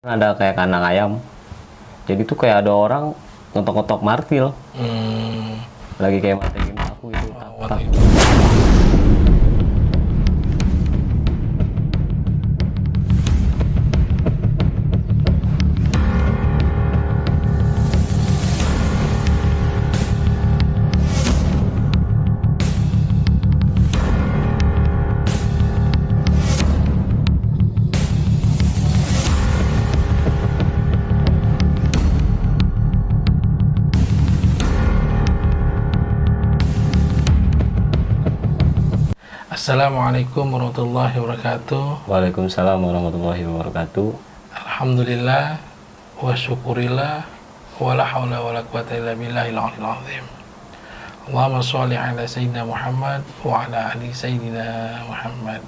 Ada kayak kandang ayam. Jadi tuh kayak ada orang ngetok-ngetok martil. Lagi kayak matiin aku itu. Tak. Assalamualaikum warahmatullahi wabarakatuh. Waalaikumsalam warahmatullahi wabarakatuh. Alhamdulillah wa syukurillah wa la hawla wa la quwata illa billahil aliyil azim. Allahumma sholli ala sayyidina Muhammad wa ala ali sayyidina Muhammad.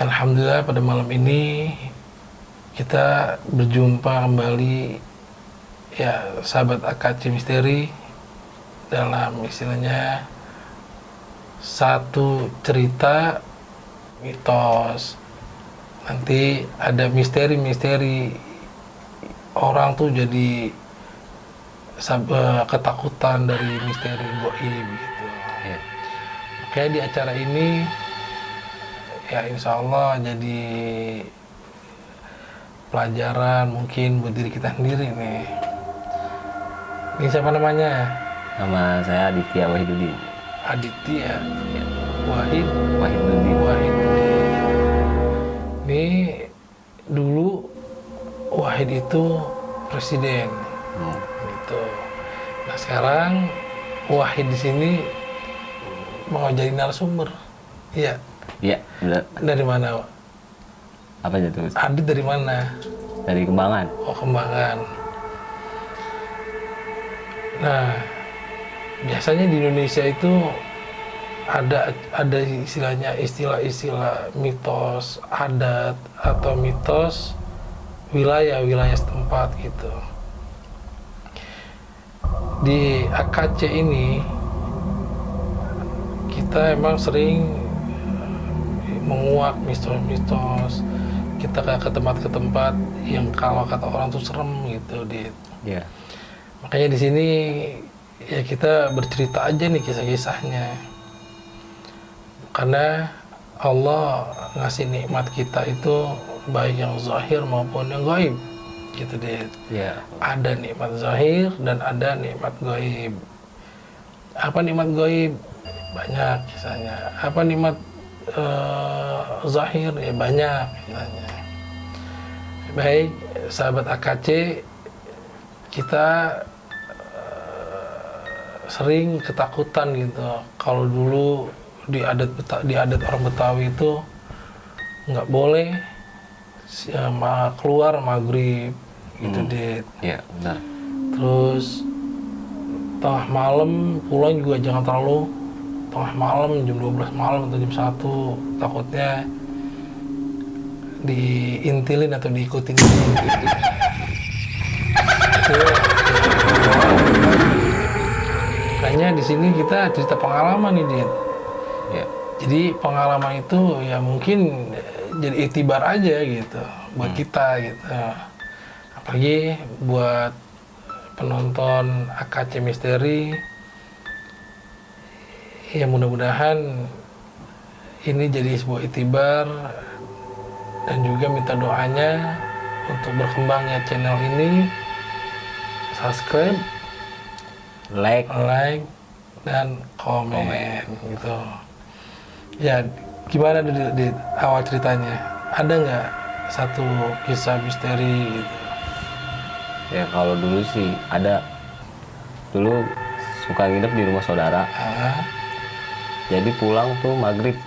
Alhamdulillah pada malam ini kita berjumpa kembali ya sahabat AKC Misteri dalam istilahnya satu cerita mitos. Nanti ada misteri-misteri orang tuh jadi ketakutan dari misteri gaib gitu. Ya. Makanya di acara ini ya insya Allah jadi pelajaran mungkin buat diri kita sendiri nih. Ini siapa namanya? Nama saya Aditya Wahiduddin. Aditya Ya. Wahiduddin. Ini dulu Wahid itu presiden, gitu. Nah sekarang Wahid di sini mau jadi narasumber, iya. Iya, benar. Dari mana? Apa aja tuh? Adit dari mana? Dari Kembangan. Oh Kembangan. Nah biasanya di Indonesia itu ada istilah-istilah mitos adat atau mitos wilayah setempat gitu. Di AKC ini kita emang sering menguak mitos-mitos. Kita ke tempat-tempat yang kalau kata orang tuh serem gitu, Iya. Makanya di sini ya kita bercerita aja nih kisah-kisahnya. Karena Allah ngasih nikmat kita itu baik yang zahir maupun yang gaib. Gitu deh. Iya. Ada nikmat zahir dan ada nikmat gaib. Apa nikmat gaib? Banyak kisahnya. Apa nikmat zahir? Ya banyak kisahnya. Baik, sahabat AKC, kita sering ketakutan gitu. Kalau dulu di adat orang Betawi itu nggak boleh keluar maghrib gitu deh. Iya, benar. Terus tengah malam pulang juga jangan terlalu tengah malam, jam 12 malam atau jam 1, takutnya diintilin atau diikutin gitu. Makanya di sini kita cerita pengalaman nih, Dit. Iya. Jadi pengalaman itu ya mungkin jadi itibar aja gitu buat kita gitu. Apalagi buat penonton AKC Misteri. Ya mudah-mudahan ini jadi sebuah itibar dan juga minta doanya untuk berkembangnya channel ini. Subscribe, Like. dan komen. Gitu. Ya, gimana di awal ceritanya? Ada nggak satu kisah misteri gitu? Ya kalau dulu sih ada. Dulu suka nginep di rumah saudara. Jadi pulang tuh maghrib.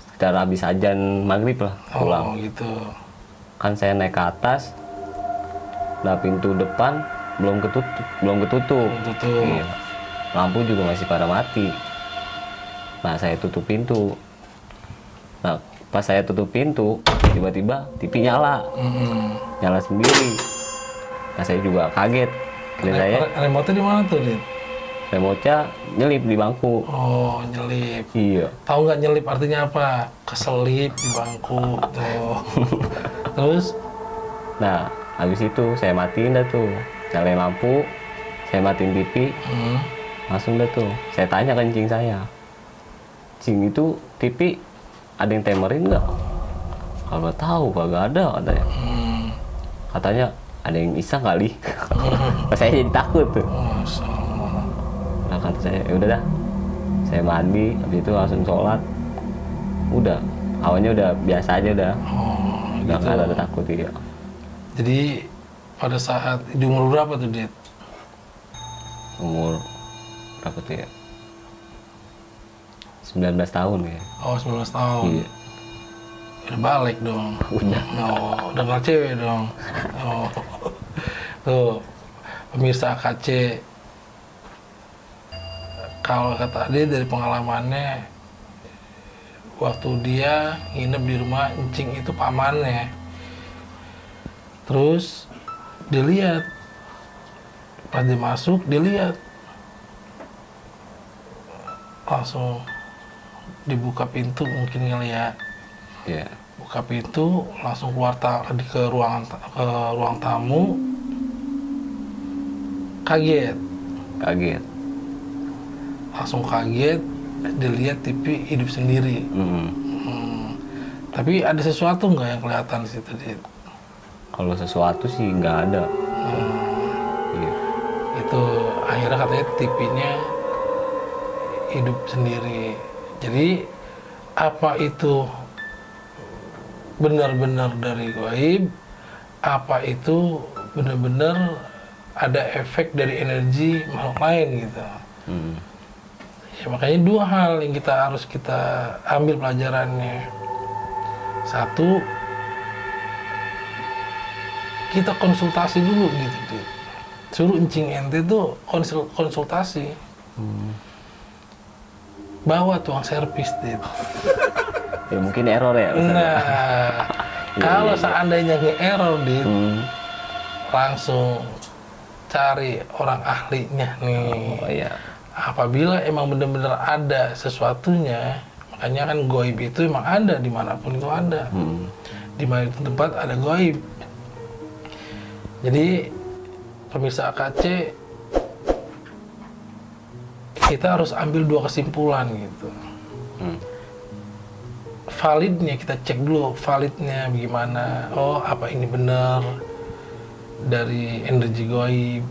Sekitar habis ajan maghrib lah pulang. Oh gitu. Kan saya naik ke atas. Nah pintu depan belum ketutup. Tutup. Iya. Lampu juga masih pada mati. Nah saya tutup pintu. Nah pas saya tutup pintu, tiba-tiba TV nyala. Nyala sendiri. Nah saya juga kaget. Kira saya Remote di mana tuh, Dit? remote-nya nyelip di bangku. Oh, nyelip. Iya. Tahu nggak nyelip artinya apa? Keselip di bangku tuh. Terus? Nah, habis itu saya matiin dah tuh, nyalain lampu, saya matiin TV, langsung dah tuh. Saya tanya ke cing saya, cing itu TV ada yang timerin nggak? Kagak tahu, kagak ada katanya. Katanya ada yang iseng kali. Saya jadi takut tuh. Nah kata saya, ya udah dah, saya mandi, habis itu langsung sholat. Udah, awalnya udah biasa aja udah. Udah Gitu. nggak ada takut ya. Jadi pada saat di umur berapa tuh, Dit? Umur berapa tuh ya? 19 tahun ya. Oh, 19 tahun. Iya. Udah balik dong. Udah. Oh, udah nggak cewek dong. Oh. Tuh, pemirsa AKC. Kalau kata dia dari pengalamannya, waktu dia nginep di rumah encing itu pamannya. Terus dia lihat, pas dia masuk dia lihat, langsung dibuka pintu mungkin kali ya. Iya. Buka pintu, langsung keluar ke ruang tamu. Kaget, Kaget. langsung kaget. Dilihat TV hidup sendiri. Tapi ada sesuatu nggak yang kelihatan di situ, Dit? Kalau sesuatu sih nggak ada. Iya. Itu akhirnya katanya TV-nya hidup sendiri. Jadi apa itu benar-benar dari gaib, apa itu benar-benar ada efek dari energi makhluk lain gitu. Ya, makanya dua hal yang harus kita ambil pelajarannya. Satu, kita konsultasi dulu gitu, Dit. Suruh encing ente tuh konsultasi. Bawa tukang servis, Dit. Ya mungkin error ya. Ustaz. Nah, kalau seandainya nge-error, Dit, langsung cari orang ahlinya nih. Oh iya. Apabila emang benar-benar ada sesuatunya, makanya kan gaib itu emang ada dimanapun itu ada. Di mana itu tempat ada gaib. Jadi pemirsa AKC, kita harus ambil dua kesimpulan gitu. Validnya kita cek dulu, validnya bagaimana. Oh, apa ini benar dari energi gaib?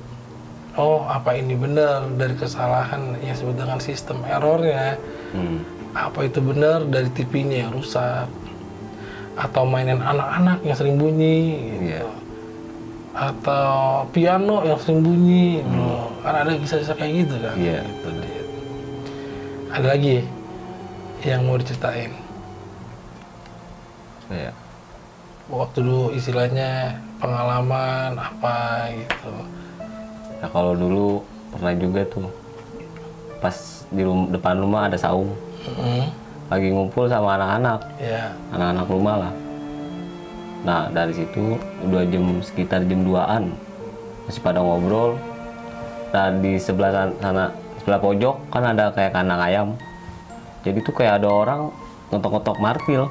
Oh, apa ini benar dari kesalahan yang disebut dengan sistem errornya? Apa itu benar dari TV-nya yang rusak? Atau mainan anak-anak yang sering bunyi gitu. Atau piano yang sering bunyi gitu. Kan ada kisah-kisah kayak gitu kan. Gitu, Dit. Ada lagi yang mau diceritain? Iya. Waktu dulu istilahnya pengalaman apa gitu. Nah kalau dulu pernah juga tuh, pas di depan rumah ada saung, lagi ngumpul sama anak-anak, anak-anak rumah lah. Nah dari situ sekitar jam 2-an masih pada ngobrol. Nah di sebelah sana, sebelah pojok kan ada kayak kandang ayam. Jadi tuh kayak ada orang ngetok-ngetok martil.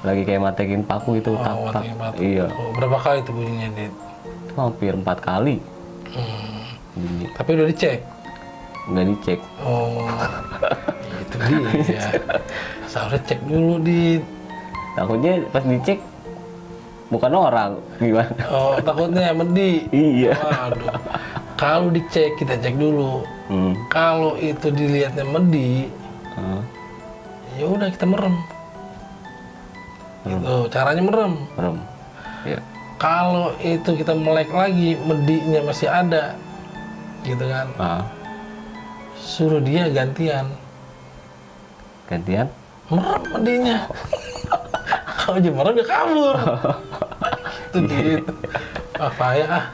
Lagi kayak matekin paku itu, tak. Iya. Oh, berapa kali itu bunyinya, Dit? Itu hampir 4 kali. Bunyi. Tapi udah dicek? Nggak dicek. Oh, itu dia. Seharusnya cek dulu, Dit. Takutnya pas dicek bukan orang, gimana? Oh, takutnya medi. Iya. Waduh. Kalau dicek, kita cek dulu. Kalau itu dilihatnya medi, ya udah kita merem. Gitu, caranya merem. Iya. Kalau itu kita melek lagi, medinya masih ada, gitu kan? Suruh dia gantian. Gantian? Merem medinya. Kalau aja merem dia kabur. Itu gitu. Bahaya.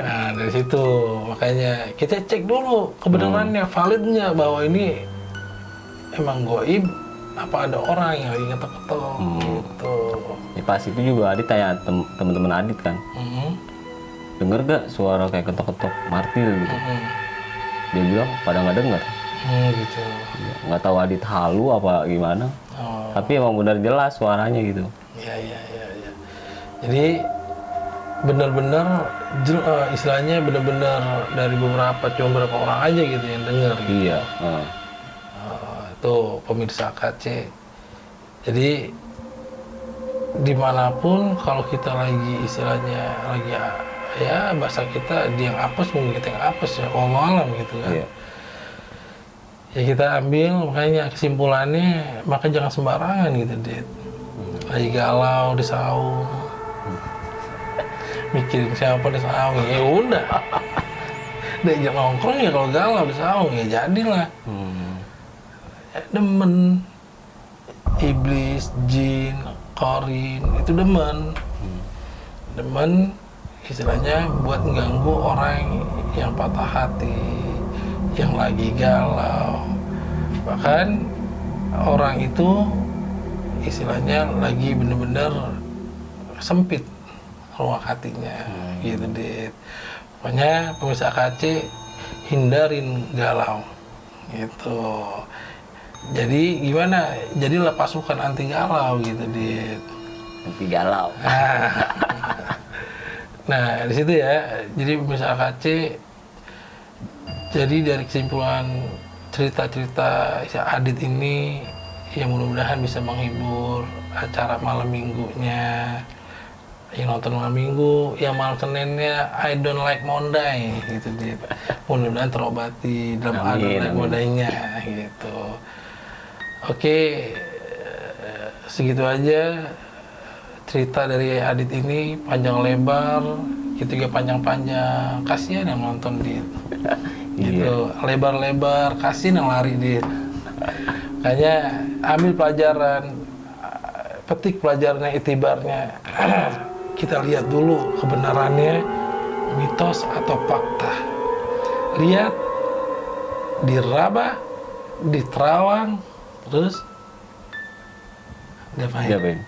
Nah dari situ makanya kita cek dulu kebenarannya, validnya bahwa ini emang gaib. Apa ada orang yang lagi ngetok-ngetok gitu. Ya pas itu juga Adit tanya teman-teman Adit kan. denger gak suara kayak ketok-ketok martil gitu. Dia bilang pada nggak denger. Gitu. Nggak tahu Adit halu apa gimana. Oh. Tapi emang benar jelas suaranya gitu. Iya. Jadi benar-benar istilahnya benar-benar dari beberapa orang aja gitu yang dengar. Gitu. Iya. Itu pemirsa KC. Jadi dimanapun kalau kita lagi istilahnya lagi ya bahasa kita dia yang apes mungkin kita yang apes ya Allah alam gitu kan. Iya. Ya kita ambil makanya kesimpulannya maka jangan sembarangan gitu Dit. Lagi galau di saung. Mikirin siapa di saung ya udah. Diajak nongkrong ya kalau galau di saung ya jadilah. Demen iblis, jin, korin itu demen istilahnya buat ganggu orang yang patah hati, yang lagi galau, bahkan orang itu istilahnya lagi bener-bener sempit ruang hatinya gitu Dit. Pokoknya pemirsa KC hindarin galau gitu. Jadi gimana? Jadilah pasukan anti galau gitu Dit. Anti galau. Nah di situ ya. Jadi pemirsa KC. Jadi dari kesimpulan cerita-cerita Adit ini yang mudah-mudahan bisa menghibur acara malam minggunya. Yang nonton malam minggu, yang malam Seninnya I don't like Monday gitu Dit. Mudah-mudahan terobati dalam I don't like Monday-nya gitu. Oke, segitu aja cerita dari Adit ini panjang lebar, kita juga panjang-panjang. Kasihan yang nonton Dit, gitu. Lebar-lebar, kasihan yang lari Dit. Kayaknya ambil pelajaran, petik pelajarannya, itibarnya. Kita lihat dulu kebenarannya, mitos atau fakta. Lihat di Rabah, di Terawang. Terus diapain?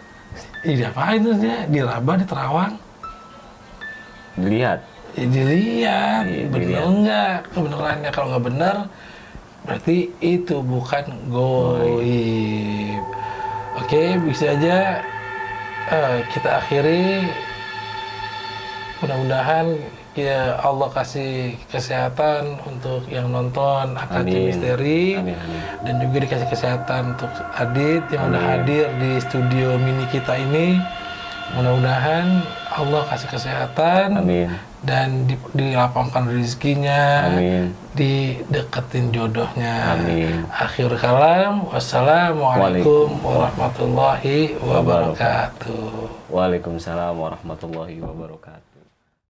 Diapain terus dia? Diraba, di Terawang? Dilihat. Dilihat, bener enggak kebenarannya. Kalau nggak benar, berarti itu bukan goib. Oke, bisa aja kita akhiri. Mudah-mudahan ya Allah kasih kesehatan untuk yang nonton AKC Misteri. Amin. Dan juga dikasih kesehatan untuk Adit yang udah hadir di studio mini kita ini. Mudah-mudahan Allah kasih kesehatan. Amin. Dan dilapangkan rezekinya. Amin. Dideketin jodohnya. Amin. Akhir kalam, wassalamualaikum warahmatullahi wabarakatuh. Waalaikumsalam warahmatullahi wabarakatuh.